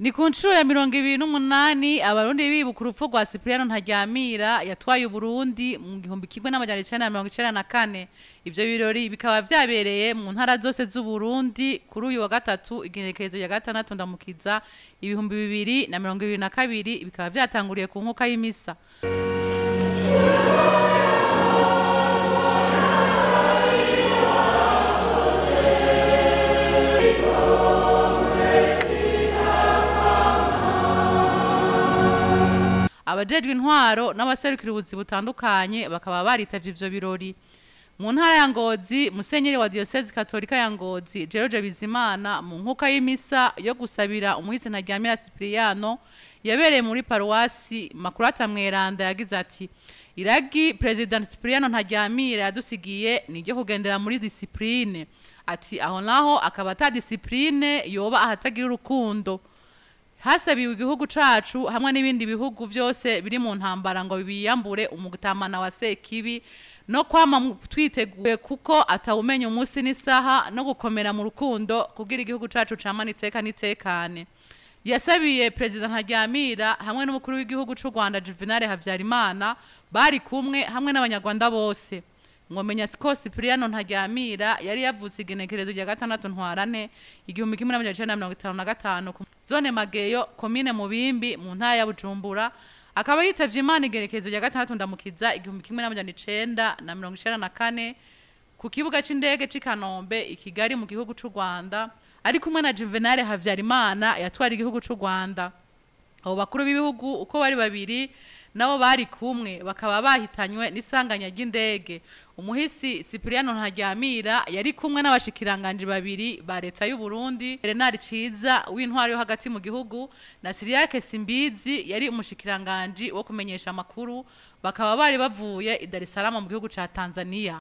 Ni ku nshuro ya 28 Abarundi bibuka urupfu rwa Cyprien Ntaryamira yatwaye Uburundi mu 1994. Ivyo birori bikaba vyabereye mu ntara zose z'Uburundi kuri uyu wa gatatu, igenekerezo ya 6 Ndamukiza 2022, bikaba vyatanguriye ku nkuka y'imisa. Abajejwe intwaro n'abaserukira ubuzi butandukanye bakaba baritavye ivyo birori. Mu ntara ya Ngozi, Musenyeri wa Diocese Katolika ya Ngozi, George Bizimana, mu nkuka y'imisa yo gusabira umuhisi Ntaryamira Cypriano yabereye muri paruwasi Makurata Mweranda, yagize ati: "Iragi President Cypriano Ntaryamira yadusigiye ni iryo kugendera muri discipline." Ati aho naho akaba ata discipline yoba ahatagira urukundo. Hasabiwe igihugu cacu hamwe n'ibindi bihugu vyose biri mu ntambara ngo biyambure umutamana wa Sekibi no kwama twiteguye, kuko atawumenya umunsi n'isaha, no gukomera mu rukundo kugira igihugu cacu camane iteka n'itekane. Yasabiye Perezida Ntaryamira hamwe n'umukuru w'igihugu c'u Rwanda Juvenal Habyarimana bari kumwe hamwe n'Abanyarwanda bose. Mwomenya ko Cyprien Ntaryamira yari yavutse igenekerezo rya 6 Ntwarante 1955, zone Mageyo, komine Mubimbi, mu ntara ya Bujumbura, akaba yitavye Imana igenekerezo rya 6 Ndamukiza 1994 ku kibuga c'indege c'i Kanombe i Kigali mu gihugu c'u Rwanda, ari kumwe na Juvenal Habyarimana yatwara igihugu c'u Rwanda. Abo bakuru b'ibihugu uko bari babiri nabo bari kumwe bakaba bahitanywe n'isanganya ry'indege. Umuhisi Cyprien Ntaryamira yari kumwe n'abashikiranganji babiri ba leta y'u Burundi, Bernard Ciza w'intwaro yo hagati mu gihugu na Cyriaque Simbizi yari umushikiranganji wo kumenyesha amakuru, bakaba bari bavuye i Dar es Salaam mu gihugu ca Tanzania.